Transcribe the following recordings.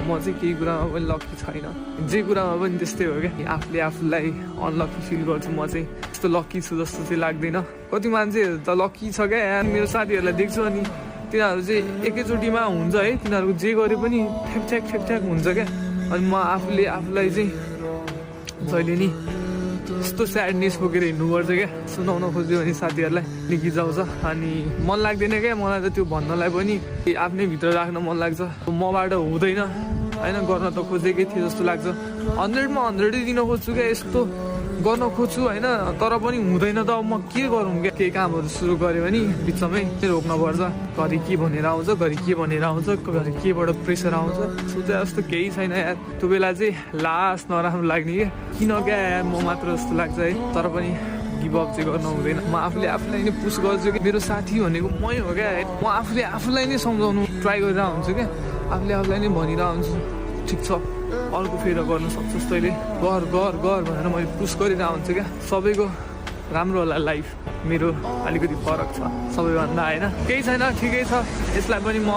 म चाहिँ केही कुरामा पनि लकी छैन, जे कुरामा पनि त्यस्तै हो क्या। आफूले आफूलाई अनलकी फिल गर्छु, म चाहिँ त्यस्तो लकी छु जस्तो चाहिँ लाग्दैन। कति मान्छेहरू त लकी छ क्या, मेरो साथीहरूलाई देख्छु अनि तिनीहरू चाहिँ एकैचोटिमा हुन्छ है, तिनीहरूको जे गरे पनि ठ्याक ठ्याक ठ्याक हुन्छ क्या। अनि म आफूले आफूलाई चाहिँ जहिले नि यस्तो स्याडनेस बोकेर हिँड्नुपर्छ क्या। सुनाउन खोज्यो भने साथीहरूलाई निकी जाउँछ अनि मन लाग्दैन क्या मलाई त त्यो भन्नलाई पनि, आफ्नै भित्र राख्न मन लाग्छ। मबाट हुँदैन होइन, गर्न त खोजेकै थिएँ जस्तो लाग्छ। 100मा 100 दिन खोज्छु क्या, यस्तो गर्न खोज्छु होइन, तर पनि हुँदैन त। अब म के गरौँ क्या, केही कामहरू सुरु गऱ्यो भने बिचमै रोक्न पर्छ। घरि के भनेर आउँछ, घरि के भनेर आउँछ, घरि केबाट प्रेसर आउँछ। सोचे जस्तो केही छैन यार। त्यो बेला चाहिँ लास्ट नराम्रो लाग्ने क्या, किन क्या यार म मात्र जस्तो लाग्छ है। तर पनि गिभअप चाहिँ गर्नु हुँदैन। म आफूले आफूलाई नै पुस गर्छु कि मेरो साथी भनेको मै हो क्या। म आफूले आफूलाई नै सम्झाउनु ट्राई गरिरहेको हुन्छु क्या, आफूले आफूलाई नै भनिरहेको हुन्छु ठिक छ अर्को फेर गर्नु सक्छस् तैँले, गर गर गर भनेर मैले पुस गरिरहेको हुन्छु क्या। सबैको राम्रो होला लाइफ, मेरो अलिकति फरक छ सबैभन्दा होइन। केही छैन, ठिकै छ। यसलाई पनि म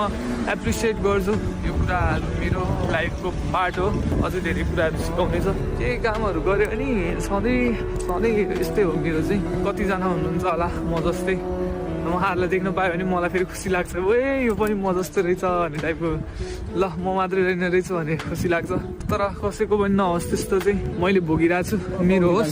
एप्रिसिएट गर्छु। यो कुराहरू मेरो लाइफको पार्ट हो, अझै धेरै कुराहरू सिकाउनेछ। केही कामहरू गऱ्यो भने सधैँ यस्तै हो मेरो चाहिँ। कतिजना हुनुहुन्छ होला म जस्तै, उहाँहरूलाई देख्न पायो भने मलाई फेरि खुसी लाग्छ, ए यो पनि म जस्तो रहेछ भन्ने टाइपको। ल म मात्रै रहेन रहेछ भने खुसी लाग्छ। तर कसैको पनि नहोस् त्यस्तो चाहिँ, मैले भोगिरहेको छु, मेरो होस्।